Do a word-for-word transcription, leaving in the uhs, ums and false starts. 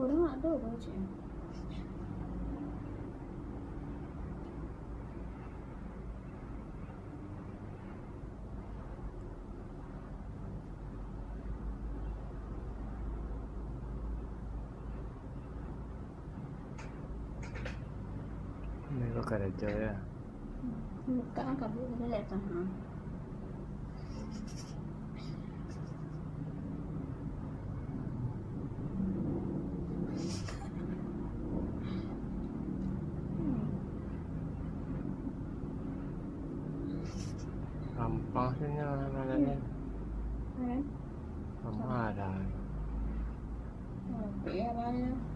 Urang ado bacaknyo. Ini kok karajo ya? Buka kan kabur, kita lihat sana. Gampang sajo nyo, Mak. Iya. Kan? Sama ada. Oke, ya, Bang.